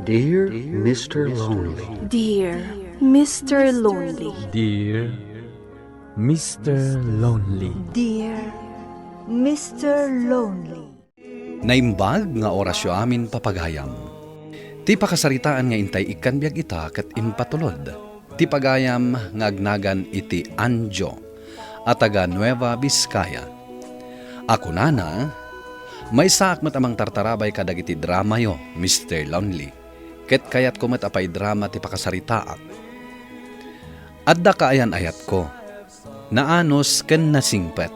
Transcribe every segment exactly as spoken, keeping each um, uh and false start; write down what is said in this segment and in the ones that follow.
Dear Mister Lonely. Dear Mister Lonely. Dear Mister Lonely. Dear Mister Lonely. Naimbag nga orasyo amin, papagayam. Ti pakasaritaan nga intay ikkan biag ita ket impatulod ti pagayam nga agnagan iti Anjo a taga Nueva Vizcaya. A kunana, maysaak met a mangtartarabay kadagiti dramayo, Mister Lonely, ket kayatko met a paidrama ti pakasaritaak. Adda kaayan-ayatko, naanus ken nasingpet.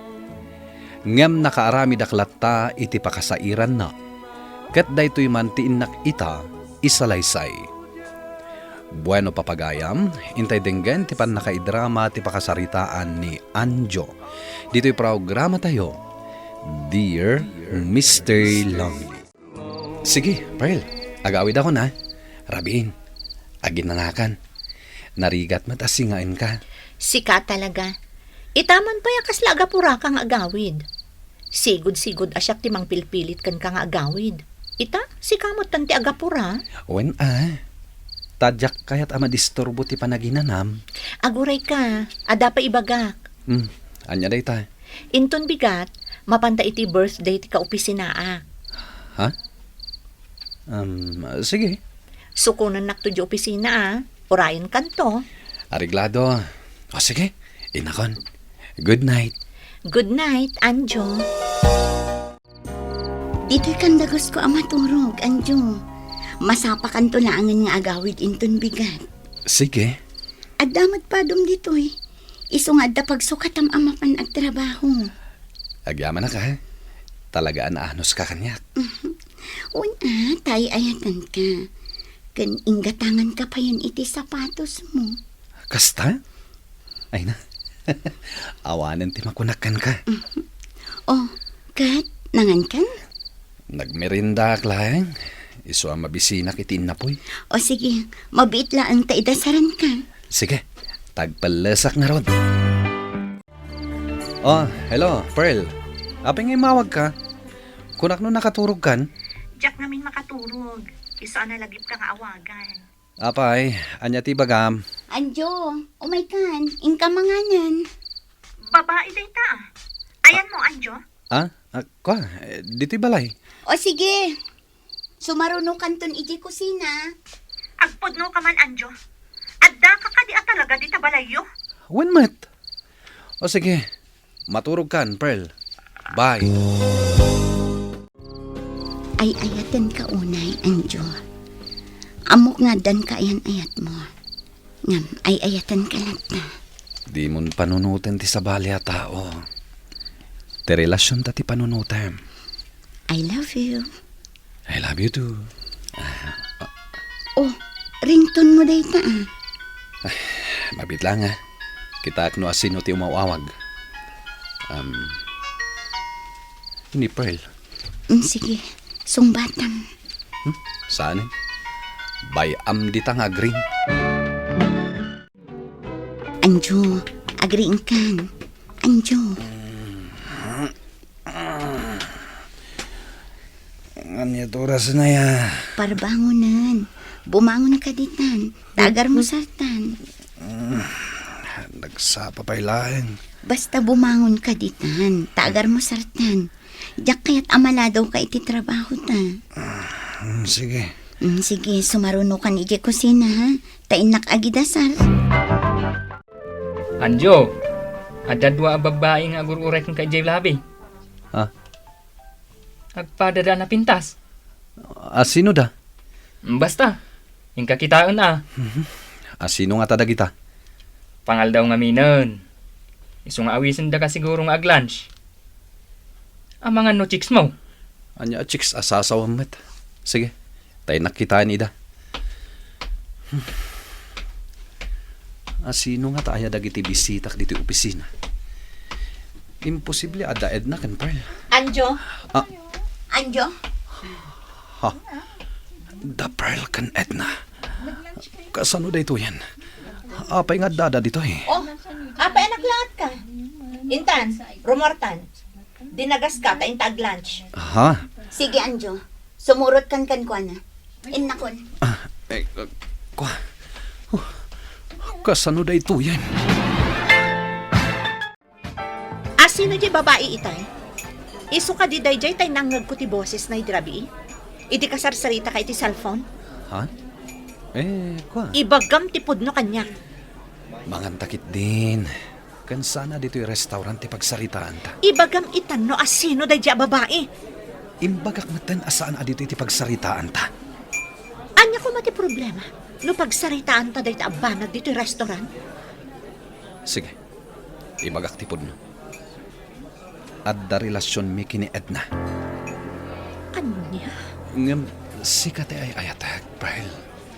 Ngem nakaaramidak latta iti pakasairanna, ket daytoy man ti innak ita isalaysay. Bueno, papagayam, intay denggen ti pannakaidrama ti pakasaritaan ni Anjo ditoy programatayo, Dear Mister Lonely. Sige, Pearl, agawidakon, a. Rabin, aginanakan. Narigat met a singaenka. Sika talaga. Ita man pay a kasla agapuraka nga agawid. Sigud-sigud a siak ti mangpilpilit kenka nga agawid. Ita, sika met ti agapura. Wen a. Ta diak kayat a madisturbo ti panaginanam. Agurayka, adda pay ibagak. Hmm, ania dayta? Inton bigat, mapanta iti birthday ti kaopisinaak. Ha? Um, sige. Sukonennakto di opisina, a. Urayenkanto. Areglado. O, sige. Innakon. Good night. Good night, Anjo. Ditoy kan dagusko a maturog, Anjo. Masapakanto laengen nga agawid inton bigat. Sige. Adda met padom ditoy. Isu nga adda pagsukatam a mapan agtrabaho. Agyamanak, a. Talaga a naanuska kaniak. Wen a, ta ay-ayatenka. Ken inggatanganka payen iti sapatosmo. Kasta? Ay na. Awanen ti makunak kenka. O, ket, nangankan? Nagmeriendaak laeng. Isu a mabisinak iti innapoy. O sige, mabiit laeng ta idasaranka. Sige, tagpellesak ngarud. O, hello, Pearl. Apay nga immawagka? Kunak no nakaturogkan? Diak ngamin makaturog. Isu a nalagipka nga awagan. Apay, ania ti ibagam? Anjo, umaykan, inka manganen. Babai dayta. Ayanmo, Anjo? A? A, kua, e, ditoy balay. O sige. Sumarunokanton idiay kusina. Agpudnoka man, Anjo. Addaka kadi a talaga dita balayyo? Wen met. O sige, maturogkan, Pearl. Bye. Ay-ayatenka unay, Anjo. Ammok nga addan kaayan-ayatmo. Ngem ay-ayatenka latta. Dimon panunoten ti sabali a tao. Ti relasionta ti panunotem. I love you. I love you too. Ah, ah. O, ringtone mo dayta, a. Ay, mabiit laeng, a. Kitaak no asino ti umaw-awag. Um, ni Pearl. Mm, sige, sungbatam. Hmm? Saan? Bay-am dita nga agring. Anjo, agriingkan. Anjo. Ania ti orasna ya? Parbangonen. Bumangonka ditan. Ta agarmo sartan. Nagsapa pay laeng. Basta bumangonka ditan. Ta agarmo sartan. Diak kayat a maladawka iti trabahota. Mm, sige. Mm, sige, sumarunokan idiay kusina, ha? Ta innak agidasar. Anjo, adda dua a babbai nga agur-uray kenka idiay labi. Ha? Agpadada a napintas. Asino da? Mm, basta. Inka kitaen a. Mhm. Asino ngata dagita? Pangaldaw ngaminen. Isu nga awisendaka siguro nga ag-lunch. Amangan no chicks mo? Ania a chicks a sasawem met. Sige, ta innak kitaen ida. Hmm. Asino ngata aya dagiti bisitak ditoy opisina? Imposible adda Edna ken Pearl. Anjo? Ah. Anjo? Ha? Da Pearl ken Edna. Kasano daytoyen? Apay nga addada ditoy? Oh, apay a naklaat ka? Intan, rumuartan. Dinagaska ta inta ag-lunch. Aha. Sige, Anjo. Sumurotkan kenkuana. Innakon. Ah, Eh, uh, kwa-, uh, kasano daytoyen? Asino diay babai itay? Isu kadi daydiay tay nangngegko ti bosesna idi rabii? Idi kasarsaritaka iti cellphone? Ha? Eh, kwa? Ibagam ti pudno kaniak. Manganta ketdin. Ken saan a ditoy restaurant ti pagsaritaanta. Ibagam itan no asino daydiay a babai. Imbagak metten a saan a ditoy ti pagsaritaanta. Ania koma ti problema no pagsaritaanta dayta a banag ditoy restaurant? Sige. Ibagak ti pudno. Adda relasionmi ken ni Edna. Ania? Ngem sika ti ay-ayatek, Pearl.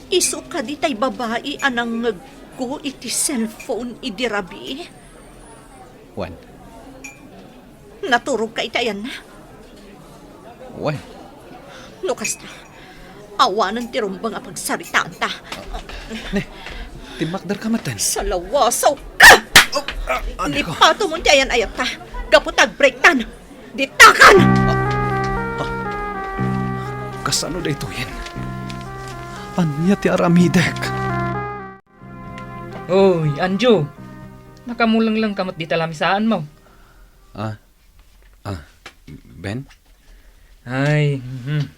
Isu kadi tay babai a nangngegko iti cellphone idi rabii? Wen. Naturogka iti ayanna? Wen. No kasta, awanen ti rumbeng a pagsaritaanta. Ne, timmakderka metten. Salawasawka! Ah, ah, ano ko? Nipatomon ti ayan-ayatta. Gapu ta agbreaktan. Ditakan! Ah, ah. Kasano daytoyen? Ania ti aramidek? Oy, Anjo! Nakamulengleng ka met dita lamisaanmo. Ah, ah, Ben? Ay, mhm.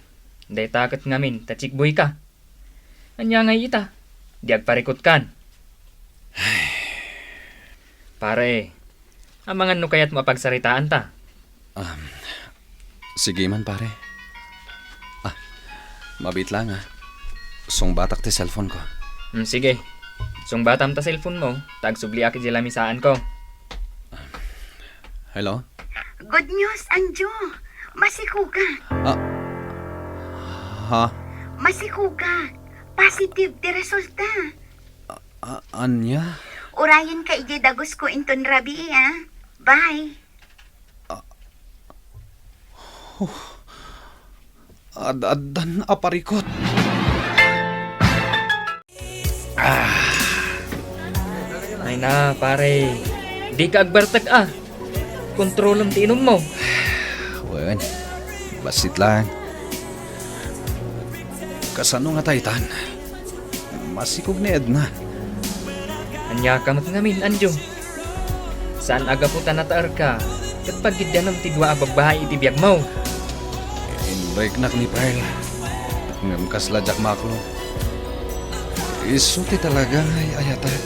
Dayta ket ngamin ta chickboy ka. Ania ngay ita? Di agparikutkan. Pare, amangan no kayatmo a pagsaritaanta. Um, sige man, pare. Ah, mabiit lang, ah. Sungbatak ti cellphone ko. Hmm, sige. Sungbatam ta cellphone mo, ta agsubliak iti lamisaan ko. Hello? Good news, Anjo. Masikogak. Ah, ha? Masikogak. Positive ti resulta. Ah, ania? Urayenka idiay dagus ko inton rabii, ah. Bye. Huh. Ad-addan a parikut. Ah. Ay na, pare. Dika agbartek, ah. Kontrolem ti inummo. Wen, bassit lang. Kasano nga taytan? Masikog ni Edna. Ania ka met ngamin, Anjo? Saan a gapu ta nataerka ket pagiddanem ti dua a babbai iti biagmo? Inbreaknak ni Pearl. Ngem kasla diak maklon. Isu ti talaga nga ay-ayatek.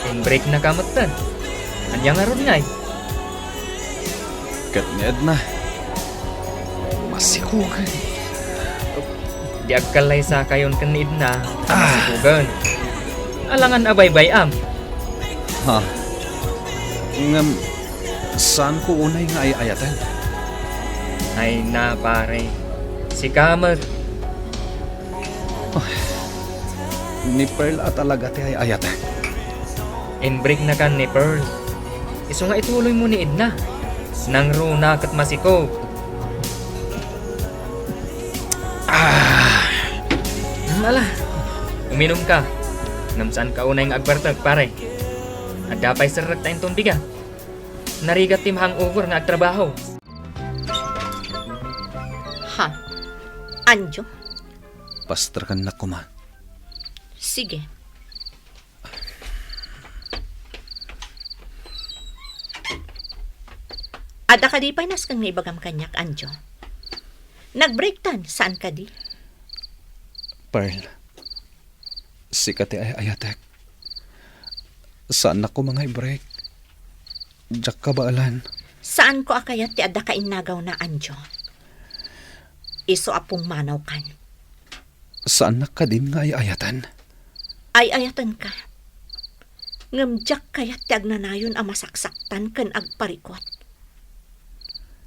Inbreaknaka metten. Ania ngarud ngay? Ket ni Edna, masikogen. Di agkallaysakayon ken ni Edna a masikogen. Alangan a baybay-am. Ha? Ngem, saanko unay nga ay-ayaten? Ay na, pare. Sika met. Ah, ni Pearl a talaga ti ay-ayatek. Inbreaknakan ni Pearl. Isu nga ituloymo ni Edna. Nangruna ket masikog. Ah! Hmm, ala. Uminumka. Ngem saanka unay nga agbartek, pare. Adda pay serrekta inton bigat. Narigat ti mahangover nga agtrabaho. Ha? Anjo? Pastrekannak koma. Sige. Adda kadi pay nasken nga ibagam kaniak, Anjo? Nagbreaktan, saan kadi? Pearl, sika ti ay-ayatek. Saannak koma nga i-break. Diak kabaelan. Saanko a kayat ti adda kainnagawna, Anjo. Isu a pummanawkan. Saannak kadin nga ay-ayaten? Ay-ayatenka. Ngem diak kayat ti agnanayon a masaksaktan ken agparikut.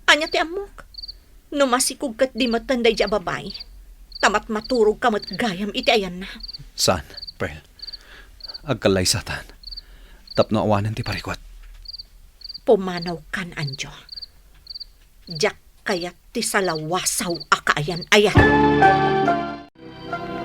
Ania ti ammok? No masikog ketdi metten daydi a babai, ta matmaturogka met gayam iti ayanna. Saan, Pearl? Agkallaysatan. Tapno awanen ti parikut. Pumanawkan, Anjo. Diak kayat ti salawasaw a kaayan-ayan.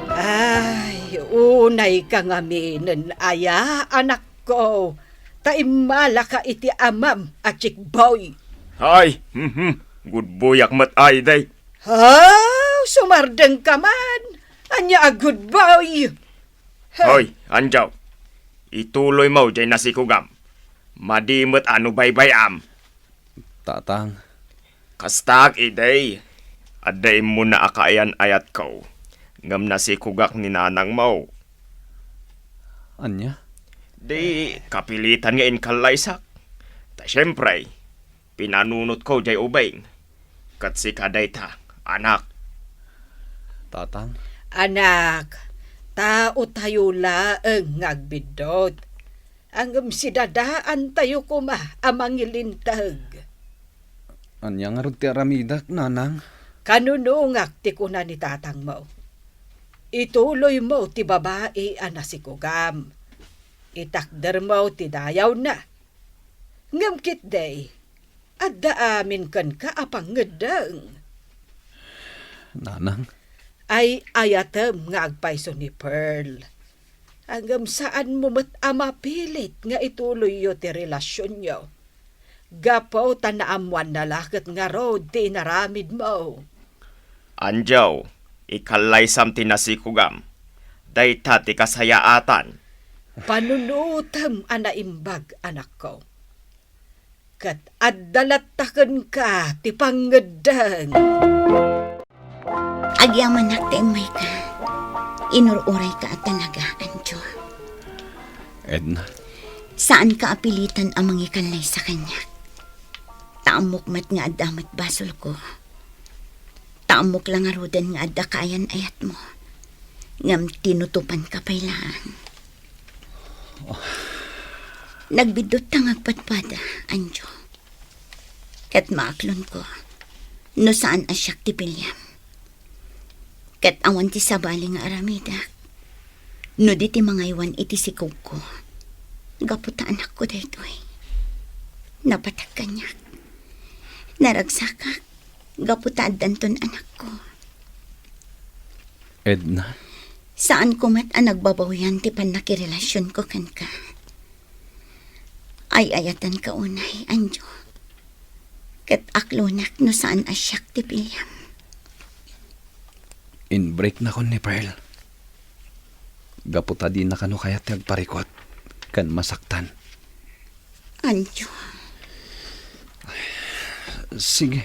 Ay, unayka ngaminen aya, anakko, ta immalaka iti amam a chickboy. Ay, mhm, gudboyak met ay, day. Haw, sumardengka man. Ania a goodbye? Hoy, Anjaw. Ituloymo jay nasikugam. Madi met a no baybay-am. Tatang. Kastaak idi, adda immuna a kaayan-ayatko, ngem nasikugak ni nanangmo. Ania? Di kapilitan nga inkallaysak. Ta siempre, pinanunotko jay ubing. Ket sika dayta, anak. Tatang? Anak, taotayo laeng nga agbiddut. Ngem sidadaantayo koma a mangilinteg. Ania ngarud ti aramidek, nanang? Kanunongak ti kuna ni tatangmo. Ituloymo ti babai a nasikugam. Itakdermo ti dayawna. Ngem ketdi, adda amin kenka a pangngeddeng. Nanang? Ay-ayatem nga agpayso ni Pearl. Ngem saanmo met a mapilit nga ituloyyo ti relasionyo. Gapu ta naammoanna la ket ngarud ti inaramidmo. Anjaw, ikallaysam ti nasikugam. Dayta ti kasayaatan. Panunotem a naimbag, anakko. Ket adda latta kenka ti pangngeddeng. Agyamanak ta immayka. Inur-urayka a talaga, Anjo. Edna. Saanka a pilitan a mangikallaysa kaniak. Ta ammok met nga adda met basolko. Ta ammok la ngaruden nga adda kaayan-ayatmo. Ngem tinutopanka pay laeng. Nagbiddut ta nga agpadpada, Anjo. Ket maaklonko no saan a siak ti piliem. Ket awan ti sabali nga aramidek no di ti mangaywan iti sikugko. Gapu ta anakko daytoy. Napateg kaniak. Naragsakak gapu ta addanton anakko. Edna? Saanko met a nagbabawian ti pannakirelasionko kenka. Ay-ayatenka unay, Anjo. Ket aklonak no saan a siak ti piliem. Inbreaknakon ni Pearl. Gapu ta dina kano kayat ti agparikut ken masaktan. Anjo. Sige.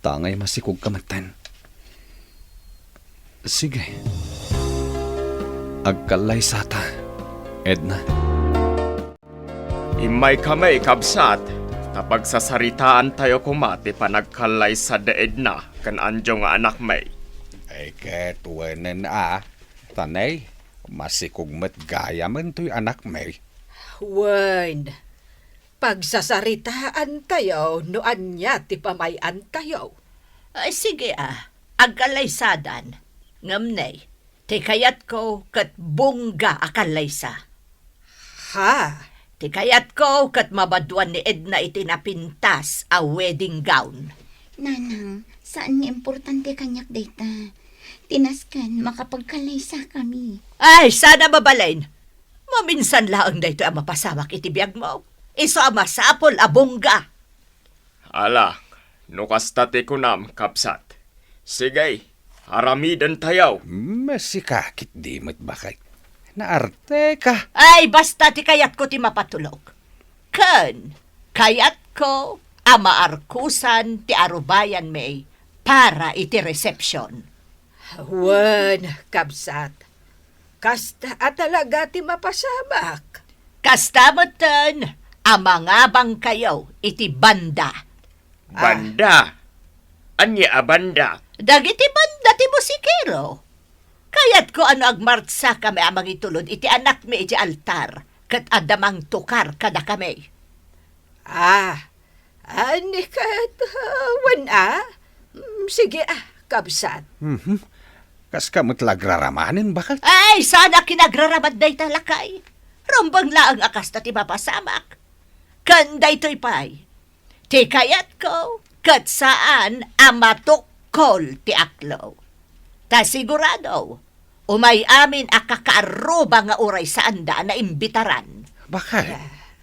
Tangay masikugka metten. Sige. Agkallaysata, Edna. Immaykami, kabsat, ta pagsasaritaantayo koma ti panagkallaysa da Edna ken Anjo nga anakmi. Ay, ket wenen a, tanay, masikog met gayamen toy anakmi. Wen, pagsasaritaantayo no ania ti pamay-antayo. Ay, sige a, agkallaysadan. Ngem ne, ti kayatko ket bungga a kallaysa. Ha? Ti kayatko ket mabaduan ni Edna iti napintas a wedding gown. Nanang, saan nga importante kaniak dayta. Ti nasken, makapagkallaysakami. Ay, saan a mabalin. Maminsan laeng daytoy a mapasamak iti biagmo. Isu a masapul a bungga. Ala, no kasta ti kunam, kabsat. Sige, aramidentayo. Masika, ket di met bakay. Naarteka. Ay, basta ti kayatko ti mapatulok. Ken, kayatko a maarkusan ti arubayanmi para iti resepsyon. Wen, kabsat. Kasta a talaga ti mapasamak. Kasta metten a mangabangkayo iti banda. Ah. Banda? Ania a banda? Dagiti banda ti musikero. Kayatko a no agmartsakami a mangitulod iti anakmi iti altar, ket adda mangtukar kadakami. Ah, Ani ket, ah, wen a? Mm, sige a, kabsat. Mhm. Kaska met la agraramanen, baket? Ay, saan a kinagraramad dayta, lakay. Rumbeng laeng a kasta ti mapasamak. Ken daytoy pay, ti kayatko, ket saan a matukkol ti aklo. Ta sigurado, umay amin a kakaarruba nga uray saanda a naimbitaran. Bakay?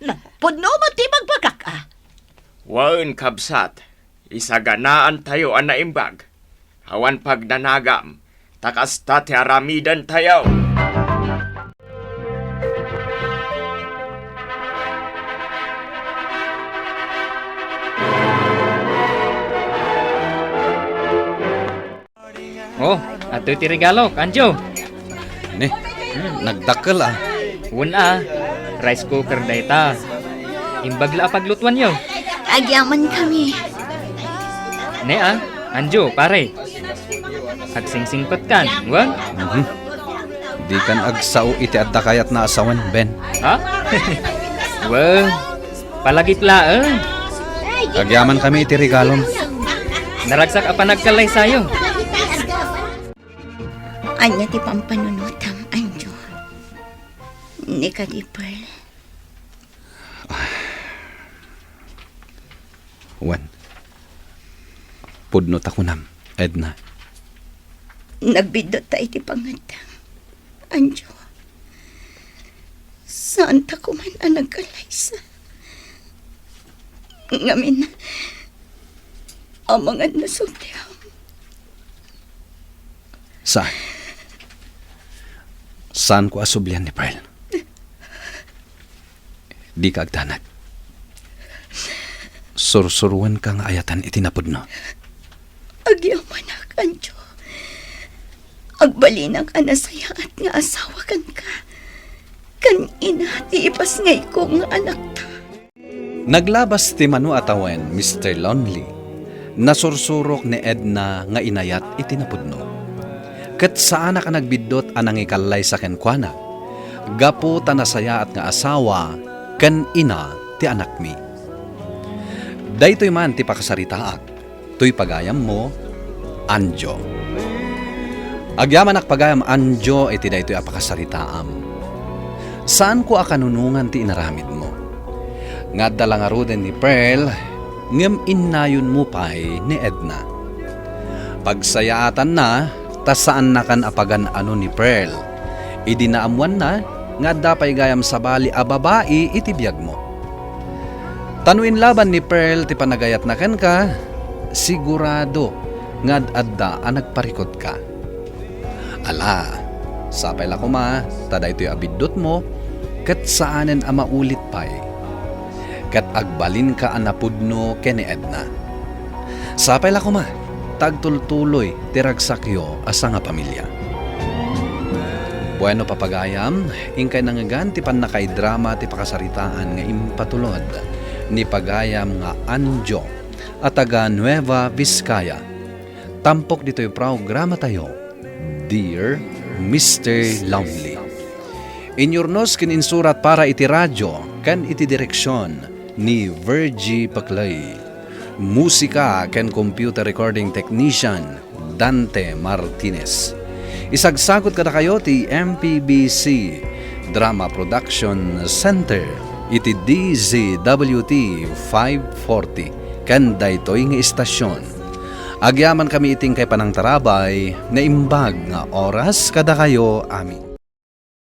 Na, pudno met ti ibagbagak, a. Wen, kabsat, isaganaantayo a naimbag. Awan pagdanagam, Ta kasta ti aramidentayo. Oh, adtoy ti regalo, Anjo. Ne, nagdakkel a. Wen a, rice cooker dayta. Imbag la a paglutuanyo. Agyamankami. Ne a, Anjo, pare. Agsingsingpetkan, wen? Mhm. Dikan agsao iti adda kayatna a sawen, Ben. Ha? Wen, palagip laeng. Agyamankami iti regalom. Naragsak a panagkallaysayo. Ania ti pampanunotam, Anjo? Ni kadi Pearl? Wen, pudno ta kunam, Edna. Nagbiddut ta iti pangngeddeng, Anjo. Saan ta koman a nagkallaysa. Ngamin, amangan no subliam. Saan? Saanko a sublian ni Pearl. Dika agdanag. Sursuroenka nga ayatan iti napudno. Agyamanak, Anjo. Agbalinak a nasayaat nga asawa kenka. Ken ina ti ipasngayko nga anakta. Naglabas ti mano a tawen, Mister Lonely. Nasursurok ni Edna nga inayat iti napudno. Ket saanak a nagbiddut a nangikallaysa kenkuana, gapu ta nasayaat nga asawa ken ina ti anakmi. Daytoy man ti pakasaritaak. Toy pagayammo, Anjo. Agyamanak pagayam, Anjo, iti daytoy a pakasaritaam. Saanko a kanunongan ti inaramidmo. Nga adda la ngaruden ni Pearl, ngem innayonmo pay ni Edna. Pagsayaatanna, ta saannakan a pagan-ano ni Pearl. Idi naammoanna nga adda pay gayam sabali a babai iti biagmo. Ta no inlaban ni Pearl ti panagayatna kenka, sigurado nga ad-adda a nagparikutka. Ala, sapay la koma ta daytoy a biddutmo ket saanen a maulit pay. Ket agbalinka a napudno ken ni Edna. Sapay la koma ta agtultuloy ti ragsakyo a sangapamilia. Bueno, papagayam, inkay nangngegan ti pannakaidrama ti pakasaritaan nga impatulod ni pagayam nga Anjo a taga Nueva Vizcaya. Tampok ditoy programatayo, Dear Mister Lonely. Inyurnos ken insurat para iti radio ken iti direksion ni Virgie Paclay. Musika ken computer recording technician, Dante Martinez. Isagsagut kadakayo ti M P B C Drama Production Center iti D Z W T five forty ken daytoy nga istasyon. Agyamankami iti inkay panangtarabay nga imbag nga oras kadakayo amin.